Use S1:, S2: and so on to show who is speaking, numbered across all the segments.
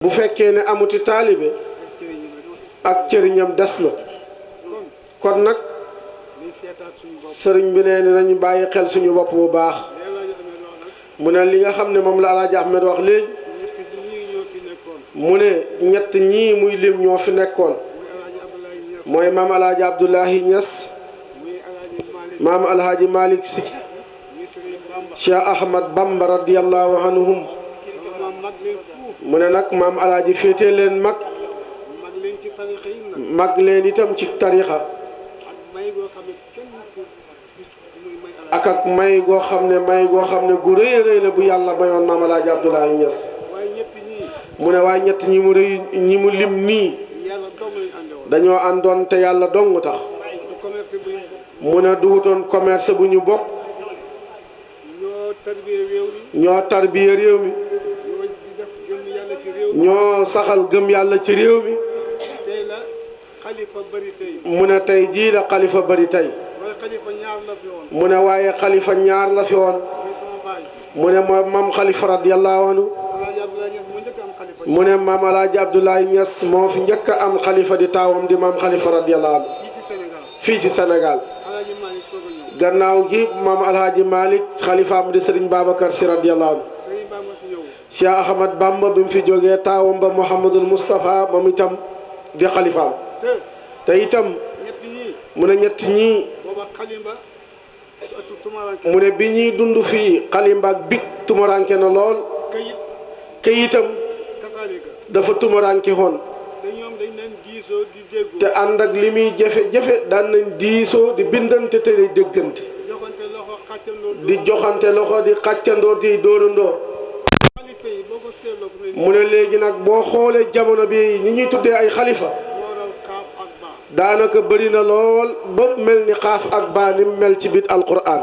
S1: bu fekkee ne amuti taalibe ak cëriñam des na kon nag sëriñ bi nee nañu bàyyi xel suñu bopp bu baax mu ne li nga xam ne moom la Alaaji Ahmed wax léegi mu ne ñett ñii muy lim ñoo fi nekkoon mooy maam Alaaji Abdoulahi Niass maam Alaaji Malick Sy Cheikh Ahmad Bamba radiyallahu anhum mu ne nag maam Alaaji féete leen mag leen itam ci tarixa ak may goo xam ne gu rëy a rëy la bu yàlla mayoon maam Alaaji Abdoulahi Niass mu ne waaye ñett ñi mu lim nii dañoo àndoon te yàlla dong tax mu ne dugutoon commerce bu ñu bokk ñoo tarbiya réew mi ñoo saxal gëm yàlla ci réew mi mu ne tey jii la xalifa bari tey mu ne waaye xalifa ñaar la fi woon mu ne maam xalifa radiyallahu anhu mu ne maam Alaaji Abdoulaye Niass moo fi njëkk a am xalifa di taawam di maam xalifa radiyallahu anhu fii ci Sénégal gannaaw gi maam Alhaji Malick xalifaam di Serigne Babacar Sy radiyallahu anhu Cheikh Ahmad Bamba bi mu fi jógee taawam ba Mouhamadul Moustapha moom itam di xalifaam te itam mu ne ñett ñii mu ne bi ñuy dund fii xalimba ak big tumaranke na lool këyitam dafa tumaranke xoon te ànd ak li muy jafe-jafe daan nañ diisoo di bindante te di déggante di joxante loxo di xàccandoo di dóorandoo mu ne léegi nag boo xoolee jamono bi ñi ñuy tuddee ay xalifa daanaka bëri na lool ba mel ni xaaf ak baa ni mel ci biir alquran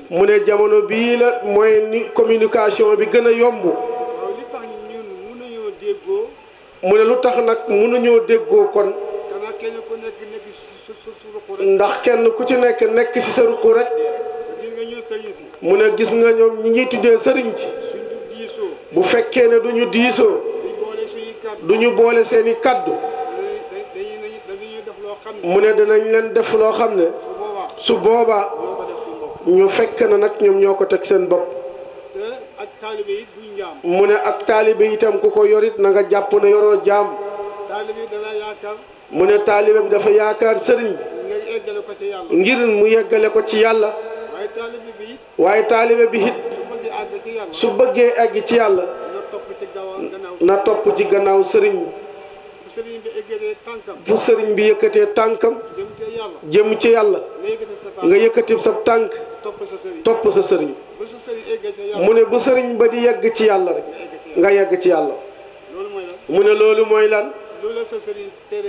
S1: mu ne jamono bii la mooy ni communication bi gën a yomb mu ne lu tax nag mënuñoo déggoo kon ndax kenn ku ci nekk ci sa ruq rek mu ne gis nga ñoom ñi ngi tuddee sëriñ ci bu fekkee ne duñu diisoo duñu boole seeni kàddu mu ne danañ leen def loo xam ne su boobaa ñu fekk na nag ñoom ñoo ko teg seen bopp mu ne ak taalibe itam ku ko yorit na nga jàpp ne yoroo jaam mu ne taalibe bi dafa yaakaar sëriñ ngir mu yeggale ko ci yàlla waaye taalibe bi it su bëggee egg ci yàlla na topp ci gannaaw sëriñ bu sëriñ bi yëkkatee tànkam jëm ci yàlla nga yëkkati sa tànk topp sa sëriñ mu ne bu sëriñ ba di yegg ci yàlla rek nga yegg ci yàlla mu ne loolu mooy lan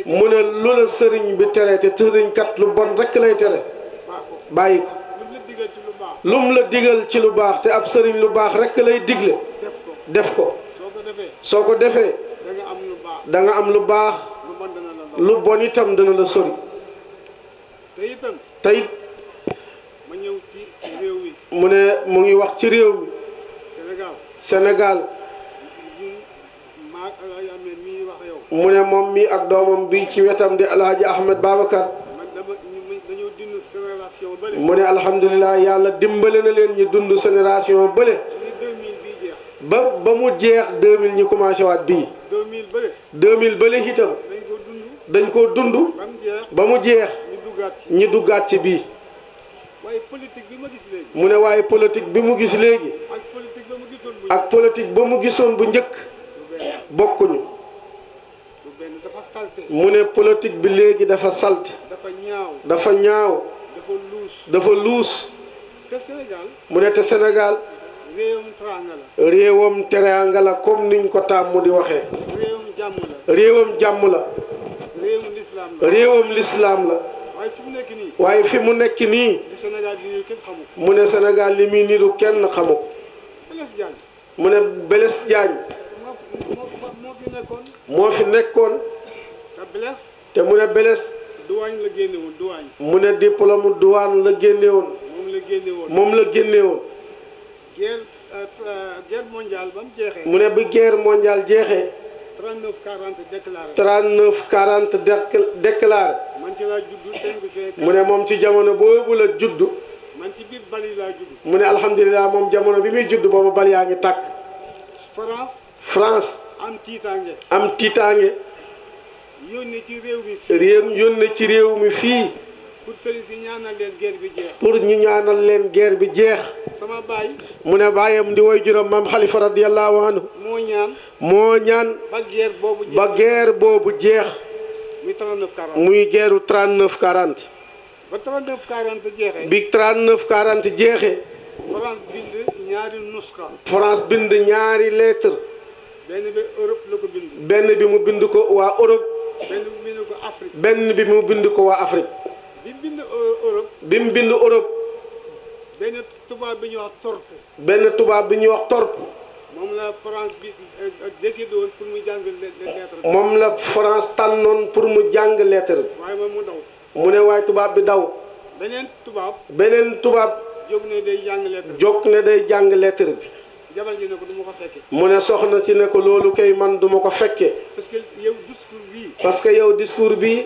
S1: mu ne lu la sëriñ bi tere te sëriñ kat lu bon rek lay tere bàyyi ko lum la digal ci lu baax te ab sëriñ lu baax rek lay digle def ko soo ko defee da nga am lu baax lu bon itam dana la sori tey mu ne mu ngi wax ci réew mi Sénégal mu ne moom mi ak doomam bi ci wetam di Alhaji Ahmed Babacar mu ne alhamdulilah yàlla dimbale na leen ñi dund génération bële ba mu jeex 2000 ñi commencé waat bii 2000 bële itam dañ koo dund ba mu jeex ñi duggaat ci bii mu ne waaye politique bi mu gis léegi ak politique ba mu gisoon bu njëkk bokkuñu mu ne politique bi léegi dafa salte dafa ñaaw dafa luus mu ne te Sénégal réewam teraanga la comme niñ ko tàmm di waxee réewam jàmm la réewam lislaam la waaye fi mu nekk nii mu ne Sénégal li muy niru kenn xamu ko mu ne Blaise Diagne moo fi nekkoon te mu ne Blaise mu ne diplôme douane la génne woon moom la génne woon guerre mondiale ba mu jeexee.
S2: mu ne bi guerre mondiale jeexee.
S1: 39-40 déclaré.
S2: 39-40 déclaré.
S1: man ci laa juddu
S2: mu ne moom ci jamono boobu la juddu.
S1: man ci biir bal yi laa juddu.
S2: mu ne alhamdulilah moom jamono bi muy juddu boobu bal yaa ngi tàkk. France.
S1: am tiitaange.
S2: am tiitaange.
S1: yónni ci réew mi.
S2: yónni ci réew mi fii.
S1: pour sëriñ si ñaanal leen guerre bi jeex.
S2: pour ñu ñaanal leen guerre bi jeex.
S1: sama baay.
S2: mu ne baayam di way juróom maam Khalifa radiyallahu anhu. moo ñaan. ba guerre boobu jeex. muy guerru 39-40.
S1: ba 39-40 jeexee.
S2: bi 39-40 jeexee.
S1: France bind ñaari nuska.
S2: France bind ñaari lettre.
S1: benn bi Europe la ko bind.
S2: benn bi mu bind ko waa Europe.
S1: benn bi mu bind ko Afrique.
S2: benn bi mu bind ko waa Afrique.
S1: bi mu bind Europe.
S2: bi mu bind Europe.
S1: benn tubaab bi ñuy wax torpe.
S2: benn tubaab bi ñuy wax torpe.
S1: moom la France bi décidé woon pour mu jàng lettre.
S2: moom la France tànnoon pour mu jàng lettre bi.
S1: waaye moom mu daw.
S2: mu ne waaye tubaab bi daw.
S1: beneen tubaab. jóg ne day jàng lettre bi.
S2: jóg ne day jàng lettre bi.
S1: jabar ji ne ko du ma ko fekke.
S2: mu ne soxna si ne ko loolu kay man du ma ko fekke.
S1: parce que yow discours bii.
S2: parce que yow discours bii.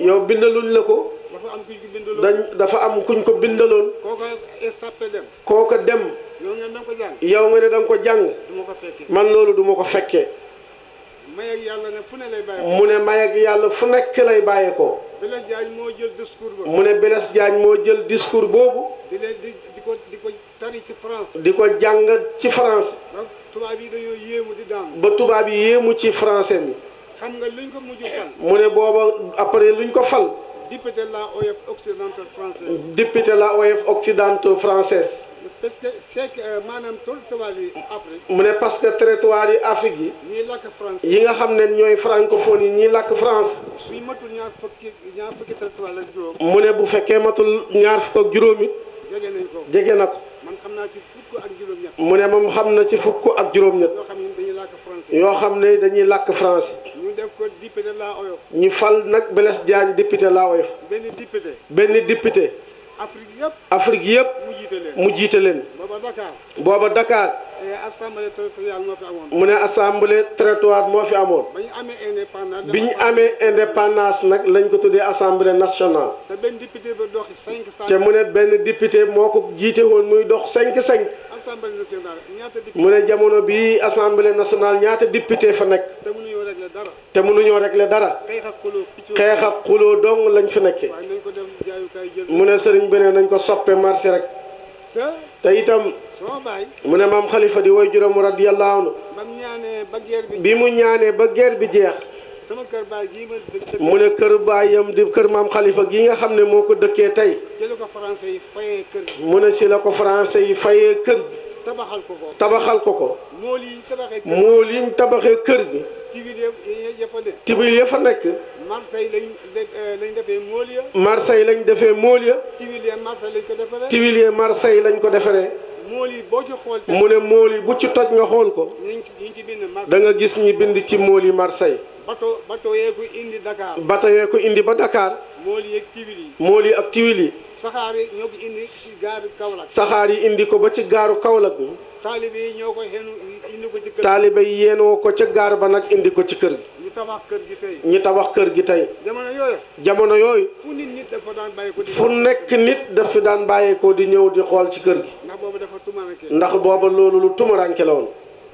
S2: yow bindaluñ la ko. dafa am kuñ ko bindaloon.
S1: kooka estapé dem.
S2: kooka dem.
S1: yow nga ne ko jàng.
S2: yow nga ne da nga ko jàng.
S1: du ma ko fekke.
S2: man loolu du ma ko fekkee.
S1: may ak yàlla ne fu ne lay bàyyi.
S2: mu ne may ak yàlla fu nekk lay bàyyeekoo.
S1: Blaise Diagne moo jël discours ba.
S2: mu ne Blaise Diagne moo jël discours boobu.
S1: di ko tari ci France.
S2: di ko jàng ci France.
S1: ba tubaab yi dañoo yéemu di daanu.
S2: ba tubaab yi yéemu ci français bi.
S1: xam nga luñ ko mujj fal.
S2: mu ne booba après luñ ko fal.
S1: député la OF occidentale française.
S2: député la OF occidentale française.
S1: parce que c'est que maanaam territoire yi Afrique.
S2: mu ne parce que territoire yi Afrique yi.
S1: ñii làkk France.
S2: yi nga xam ne ñooy francophone yi ñii làkk France.
S1: suy matul ñaar fukki territoire la juróom.
S2: mu ne bu fekkee matul ñaar fukk ak juróom it.
S1: jege nañ ko
S2: jege na ko.
S1: man xam naa ci fukk ak juróom-ñett.
S2: mu ne moom xam na ci fukk ak juróom-ñett.
S1: yoo xam ne dañuy làkk français.
S2: yoo xam ne dañuy làkk français.
S1: ñu def ko député la OF.
S2: ñu fal nag Blaise Diagne député la OF. benn député. Afrique yëpp. mu jiite leen. booba Dakar.
S1: assemblée territoriale moo fi amoon.
S2: mu ne assemblée territoriale moo fi amoon. bi ñu amee indépendance nag lañ ko tuddee assemblée nationale.
S1: te benn député ba dox 5.
S2: te mu ne benn député moo ko jiite woon muy dox 5-5.
S1: assemblée nationale ñaata député.
S2: mu ne jamono bii assemblée nationale ñaata député fa nekk.
S1: te mënuñoo régler dara.
S2: te mënuñoo régler dara. xeex ak xuloo dong lañ fi nekkee. mu ne sëriñ bi ne nañ ko soppe marché rek. te itam. mu ne maam Khalifa di way juróom radiyallahu anhu. bi mu ñaanee ba guerre bi jeex. mu ne kër baayam di kër maam Khalifa gi nga xam ne moo ko dëkkee tey. mu ne si la ko français yi fayee kër gi. tabaxal ko ko. mool yi ñu tabaxee kër gi. tibil ya fa nekk. Marseille lañ defee mool ya. tiwilier Marseille lañ ko defaree. mu ne mool yi bu ci toj nga xool ko. da nga gis ñi bind ci mool yi Marseille.
S1: bato yee ko indi Dakar.
S2: bato yee ko indi ba Dakar.
S1: mool yi ak tiwil yi.
S2: mool yi ak tiwil yi.
S1: saxaar yi ñoo ko indi ci gaaru Kaolack.
S2: saxaar yi indi ko ba ci gaaru Kaolack.
S1: taalibe yi ñoo ko xenu indi ko ci kër.
S2: taalibe yi yéenoo ko ca gaar ba nag indi ko ci kër gi.
S1: ñu tabax kër gi tey.
S2: ñu tabax kër gi tey.
S1: jamono yooyu.
S2: fu nekk nit dafa daan bàyyeekoo di ñëw di xool ci kër gi.
S1: ndax booba dafa tumaranke.
S2: ndax booba loolu lu tumaranke la woon.